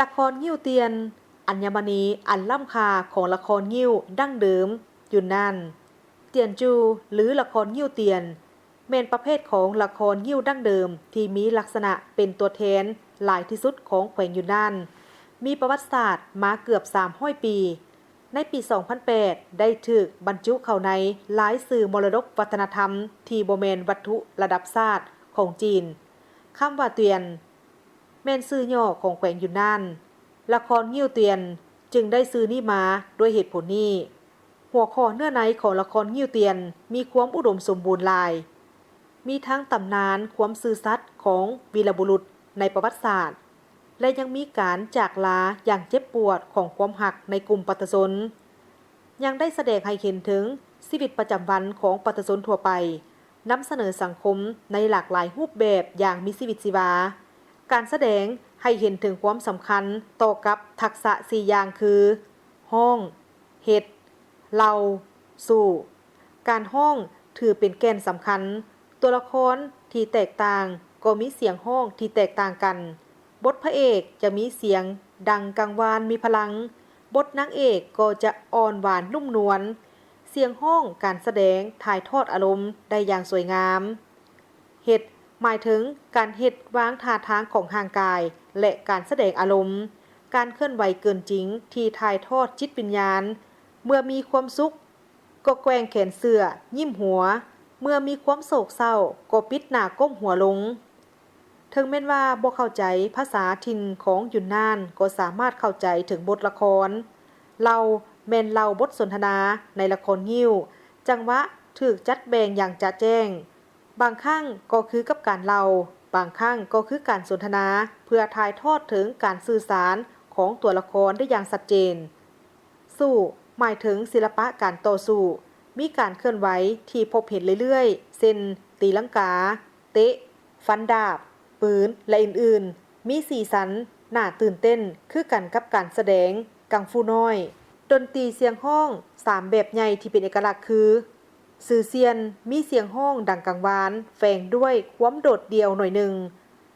ລະຄອນງິ້ວຕຽນ, ອັນຍະມະນີອັນລ້ຳຄ່າຂອງລະຄອນງິ້ວດັ້ງເດີມຢູນນານ. ຕຽນຈູ ຫຼື ລະຄອນງິ້ວຕຽນ ແມ່ນປະເພດຂອງລະຄອນງິ້ວດັ້ງເດີມທີ່ມີລັກສະນະເປັນຕົວແທນຫຼາຍທີ່ສຸດຂອງແຂວງຢູນນານ, ມີປະຫວັດສາດມາເກືອບສາມຮ້ອຍປີ. ໃນປີສອງພັນແປດ ໄດ້ຖືກບັນຈຸເຂົ້າໃນລາຍຊື່ມໍລະດົກວັດທະນະທຳທີ່ບໍ່ແມ່ນວັດຖຸລະດັບຊາດຂອງຈີນ. ຄຳວ່າ ຕຽນ ແມ່ນຊື່ຫຍໍ້ຂອງແຂວງຢູນນານ, ລະຄອນງິ້ວຕຽນ ຈຶ່ງໄດ້ຊື່ນີ້ມາດ້ວຍເຫດຜົນນີ້. ຫົວຂໍ້ເນື້ອໃນຂອງລະຄອນງິ້ວຕຽນມີຄວາມອຸດົມສົມບູນຫຼາຍ, ມີທັງຕຳນານຄວາມຊື່ສັດຂອງວີລະບຸລຸດໃນປະຫວັດສາດ ແລະ ຍັງມີການຈາກລາຢ່າງເຈັບປວດຂອງຄວາມຮັກໃນກຸ່ມປະຊາຊົນ, ຍັງໄດ້ສະແດງໃຫ້ເຫັນເຖິງຊີວິດປະຈຳວັນຂອງປະຊາຊົນທົ່ວໄປ, ນຳສະເໜີສັງຄົມໃນຫຼາກຫຼາຍຮູບແບບຢ່າງມີຊີວິດຊີວາ. ການສະແດງໃຫ້ເຫັນເຖິງຄວາມສຳຄັນຕໍ່ກັບທັກສະສີ່ຢ່າງຄື ຮ້ອງ, ເຮັດ, ເລົ່າ, ສູ້. ການຮ້ອງຖືເປັນແກ່ນສຳຄັນ. ຕົວລະຄອນທີ່ແຕກຕ່າງກໍມີສຽງຮ້ອງທີ່ແຕກຕ່າງກັນ. ບົດພະເອກຈະມີສຽງດັງກັງວານມີພະລັງ, ບົດນາງເອກກໍຈະອ່ອນຫວານນຸ້ມນວນ. ສຽງຮ້ອງ, ການສະແດງຖ່າຍທອດອາລົມໄດ້ຢ່າງສວຍງາມ. ເຮັດ ໝາຍເຖິງການເຮັດວາງທ່າທາງຂອງຮ່າງກາຍ ແລະ ການສະແດງອາລົມ, ການເຄື່ອນໄຫວເກີນຈິງທີ່ຖ່າຍທອດຈິດວິນຍານ. ເມື່ອມີຄວາມສຸກກໍແກວ່ງແຂນເສື້ອ, ຍິ້ມຫົວ, ເມື່ອມີຄວາມໂສກເສົ້າກໍປິດໜ້າກົ້ມຫົວລົງ. ເຖິງແມ່ນວ່າບໍ່ເຂົ້າໃຈພາສາຖິ່ນຂອງຢູນນານ ກໍສາມາດເຂົ້າໃຈເຖິງບົດລະຄອນ. ເລົ່າ ແມ່ນເລົ່າບົດສົນທະນາໃນລະຄອນງິ້ວ, ຈັງຫວະຖືກຈັດແບ່ງຢ່າງຈະແຈ້ງ. ບາງຄັ້ງກໍຄືກັບການເລົ່າ, ບາງຄັ້ງກໍຄືການສົນທະນາ ເພື່ອຖ່າຍທອດເຖິງການສື່ສານຂອງຕົວລະຄອນໄດ້ຢ່າງຊັດເຈນ. ສູ້ ໝາຍເຖິງສິລະປະການຕໍ່ສູ້, ມີການເຄື່ອນໄຫວທີ່ພົບເຫັນເລື້ອຍໆ ເຊັ່ນ ຕີລັງກາ, ເຕະ, ຟັນດາບ, ປືນ ແລະ ອື່ນໆ. ມີສີສັນ, ໜ້າຕື່ນເຕັ້ນ ຄືກັນກັບການສະແດງກັງຟູນ້ອຍ. ດົນຕີສຽງຮ້ອງສາມແບບໃຫຍ່ທີ່ເປັນເອກະລັກຄື ຊື່ຊຽນ ມີສຽງຮ້ອງດັງກັງວານ ແຝງດ້ວຍຄວາມໂດດດ່ຽວໜ້ອຍໜຶ່ງ,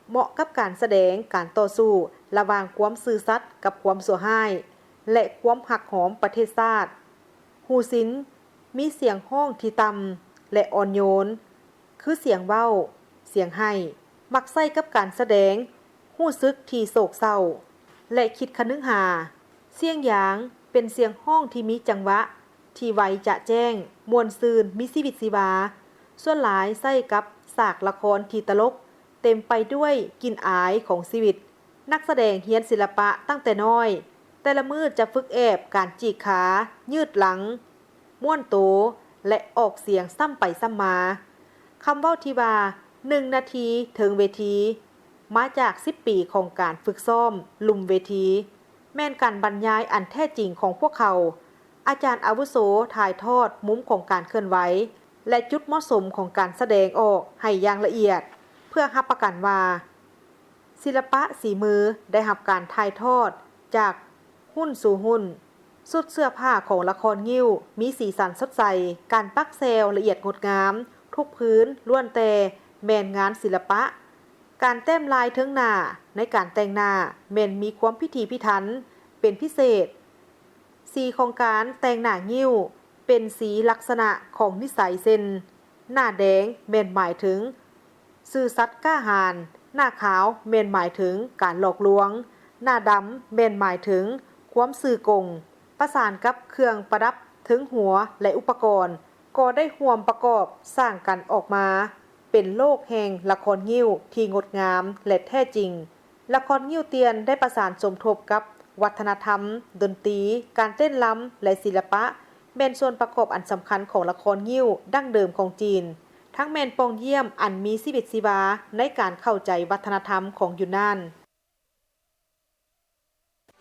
ເໝາະກັບການສະແດງການຕໍ່ສູ້ລະຫວ່າງຄວາມຊື່ສັດກັບຄວາມຊົ່ວຮ້າຍ ແລະ ຄວາມຮັກຫອມປະເທດຊາດ. ຫູຊິນ ມີສຽງຮ້ອງທີ່ຕ່ຳ ແລະ ອ່ອນໂຍນ ຄືສຽງເວົ້າ, ສຽງໄຫ້, ມັກໃຊ້ກັບການສະແດງຮູ້ສຶກທີ່ໂສກເສົ້າ ແລະ ຄິດຄະນຶງຫາ. ສຽງຢາງ ເປັນສຽງຮ້ອງທີ່ມີຈັງຫວະທີ່ໄວຈະແຈ້ງ, ມ່ວນຊື່ນ, ມີຊີວິດຊີວາ, ສ່ວນຫຼາຍໃຊ້ກັບສາກລະຄອນທີ່ຕະຫຼົກ, ເຕັມໄປດ້ວຍກິ່ນອາຍຂອງຊີວິດ. ນັກສະແດງຮຽນສິລະປະຕັ້ງແຕ່ນ້ອຍ, ແຕ່ລະມື້ຈະຝຶກແອບການຈີກຂາ, ຍືດຫຼັງ, ມ້ວນໂຕ ແລະ ອອກສຽງຊ້ຳໄປຊ້ຳມາ. ຄຳເວົ້າທີ່ວ່າ ໜຶ່ງນາທີເທິງເວທີ ມາຈາກສິບປີຂອງການຝຶກຊ້ອມລຸ່ມເວທີ, ແມ່ນການບັນຍາຍອັນແທ້ຈິງຂອງພວກເຂົາ. ອາຈານອາວຸໂສຖ່າຍທອດມຸມຂອງການເຄື່ອນໄຫວ ແລະ ຈຸດເໝາະສົມຂອງການສະແດງອອກໃຫ້ຢ່າງລະອຽດ ເພື່ອຮັບປະກັນວ່າ ສິລະປະສີມືໄດ້ຮັບການຖ່າຍທອດຈາກຮຸ່ນສູ່ຮຸ່ນ. ຊຸດເສື້ອຜ້າຂອງລະຄອນງິ້ວມີສີສັນສົດໃສ, ການປັກແຊວລະອຽດງົດງາມ, ທຸກພື້ນລ້ວນແຕ່ແມ່ນງານສິລະປະ. ການແຕ້ມລາຍເທິງໜ້າໃນການແຕ່ງໜ້າແມ່ນມີຄວາມພິຖີພິຖັນເປັນພິເສດ. ສີຂອງການແຕ່ງໜ້າງິ້ວເປັນສີລັກສະນະຂອງນິໄສ ເຊັ່ນ ໜ້າແດງແມ່ນໝາຍເຖິງຊື່ສັດກ້າຫານ, ໜ້າຂາວແມ່ນໝາຍເຖິງການຫຼອກລວງ, ໜ້າດຳແມ່ນໝາຍເຖິງຄວາມຊື່ກົງ. ປະສານກັບເຄື່ອງປະດັບເທິງຫົວ ແລະ ອຸປະກອນ ກໍໄດ້ຮ່ວມປະກອບສ້າງກັນອອກມາເປັນໂລກແຫ່ງລະຄອນງິ້ວທີ່ງົດງາມ ແລະ ແທ້ຈິງ. ລະຄອນງິ້ວຕຽນໄດ້ປະສານສົມທົບກັບວັດທະນະທຳ, ດົນຕີ, ການເຕັ້ນລຳ ແລະ ສິລະປະ ແມ່ນສ່ວນປະກອບອັນສຳຄັນຂອງລະຄອນງິ້ວດັ້ງເດີມຂອງຈີນ, ທັງແມ່ນປ່ອງຢ້ຽມອັນມີຊີວິດຊີວາໃນການເຂົ້າໃຈວັດທະນະທຳຂອງຢູນນານ.